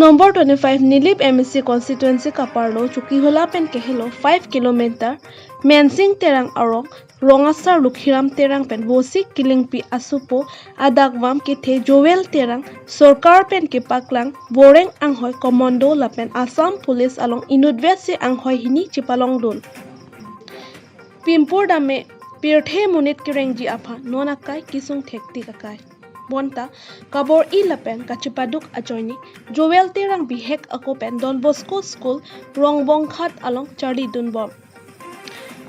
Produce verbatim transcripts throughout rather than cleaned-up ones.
Number twenty-five Nilip M A C constituency kaparlo Chokihola pen kehelo five kilometer Mensing Terang arong Rongasar Lukhiram Terang pen Vosi Kilingpi asopo adakvam kethe Joel Terang sorkar pen kepaklang Voreng anghoi commando lapen Assam Police along inutvet si anghoi hini chepalongdun. Pimpur dame pirthe monit kerengji aphan non akai kesung thektik akai. Bonta kabor-i lapen kachepaduk ajoine Joel Terang bihek ako pen Don Bosco School Rongbonghat along charlidunbom.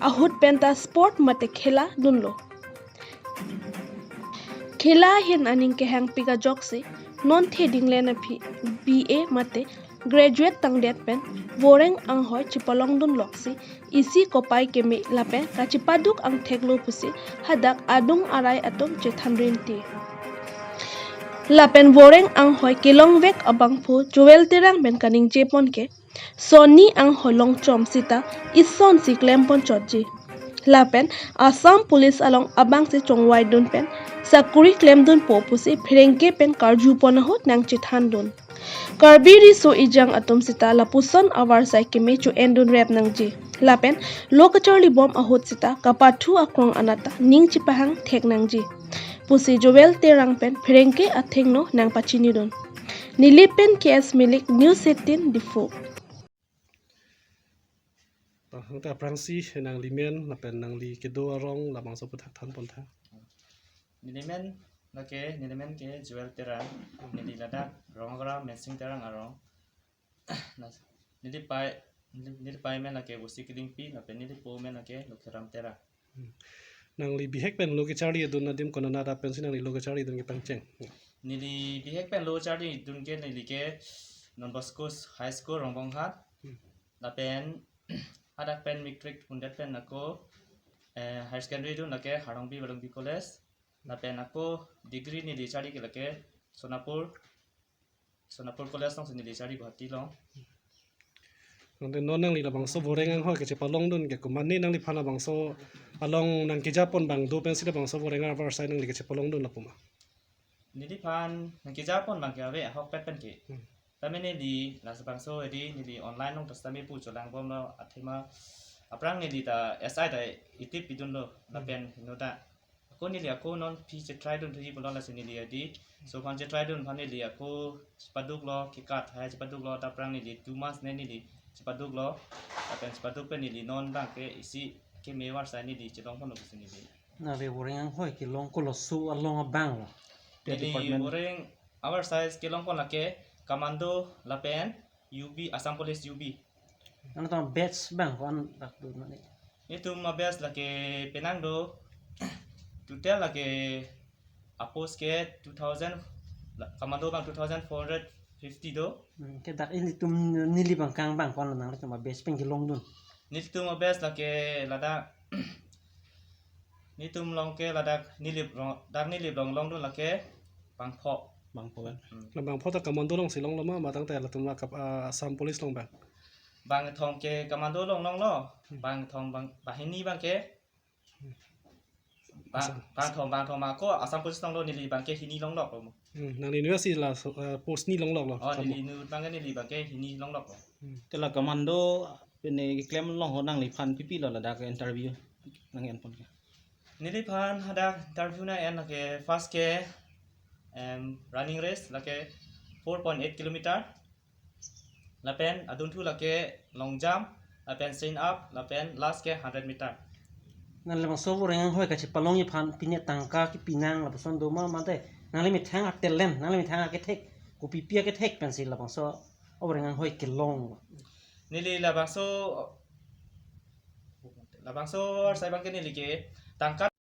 Ahut penta sport mate khela dunlo. Khela ahin aning kehangpik ajoksi non thedinglen aphi B A mate graduate tangdet pen Voreng anghoi chepalongdunloksi isi kopai keme lapen kachepaduk angtheklo pusi hadak adung arai atum chethan rinti. Lapen Voreng anghoi kelongvek abangphu Joel Terang pen kaningjepon ke sonni anghoi longchom sita isonsi klempon chotji. Lapen Assam Police along abangsi chongvaidun pen sakuri klemdunpo pusi pherengke pen karjupon ahut nangchethandun. Karbi riso ejang atum sita lapuson avarsai keme cho-endun rep nangji. Lapen lo kacharlibom ahut sita kapathu akrong anat ta ning chepahang thek nangji pusi Joel Terang pen pherengke athengno nangpachinidun. Nilip pen K S Milik, News eighteen Diphu. Tangte aphrangsi nangli men lapen nangli kedo arong labangso aputhak thanpon tha. Neli men lake, neli men ke Joel Terang, neli ladak Rongagra Mensing Terang arong. Neli pai, neli, neli pai men lake Vosi Kilingpi, lapen neli po men lake Lukhiram Terang. Nangli bihek pen lo kecharlidun adim konat pensi nangli lo kecharlidun kepangcheng? Neli bihek pen lo charlidun ke neli ke Don Bosco High School Rongbonghat. Hmm. Lapen hadak pen matric undet pen ako, eh, higher secondary dun lake Harlongbi Balongbi College. Lapen ako degree neli charli ke lake Sonapur, Sonapur College alongsi neli charli Guwahati along. Tangte non nangli labangso Voreng anghoi kachepalongdun ke komatne nangliphan labangso along nangkejapon abang do pensi labangso Voreng avarsai nangli kachepalongdun lapu ma? Neliphan nangkejapon abang ke ave ahokpet pen ke. Hmm. Tame neli labangso edi neli online along ta sitame pu cholangbomlo athema aphrang neli ta S I ta itip pidunlo, hmm, lapen heno ta. Ako neli ako non aphi chetraidun thuji pulo lasi neli edi. So aphan chetraidun aphan neli ako chepaduklo, kekat hai chepaduklo, ta aphrang neli two months ne neli chepaduklo. Lapen chepaduk pen neli non abang ke isi keme avarsai neli chelongponlo pusi neli. Nangli Voreng anghoi kelong koloso along abang lo? Neli department. Voreng avarsai kelongpon lake commando lapen U B, Assam Police U B. Nangtum batch abang ko-an dak do mane? Netum a-batch lake penang do total lake a-post ke two thousand, la-, commando abang two thousand four hundred fifty do. Hmm, ke dak ilitum neli abang kang abang ko-an nangtum a-batch pen kelongdun? Netum a-batch lake ladak netum along ke ladak Nilip rong, dak Nilip along longdun lake bangpho. Bangpho kan? Hmm. La bangpho ta commando alongsi longlo ma, ma tangte latum la kap-, ah, Assam Police along abang? Bangkethom ke commando along longlo, hmm, bangkethom bang, banghini abang ke, hmm, bang, Assam, bangkethom, bangkethom ako Assam Police alonglo, neli abang ke hini longloklo. Hmm, nangli nu si la so, eh, post hini longloklo. Oh, commando. Neli nu abang ke neli abang ke hini longloklo. Hmm. Te la commando pine keklem along ho nangliphan pi pi lo ladak interview nang-enpon ke? Neliphan hadak interview nang-en lake first ke, em, running race lake four point eight kilometer. Lapen adunthu lake long jump, lapen chin up, lapen last ke hundred meter. Nangli labangso Voreng anghoi kachepalongji aphan pine tangka kipi nang lapuson do ma mate? Nangli methang a-talent, nangli methang akethek, kopi pi akethek pensi labangso Voreng anghoi kelong? Neli labangso, labangso avarsai abang ke neli ke tangka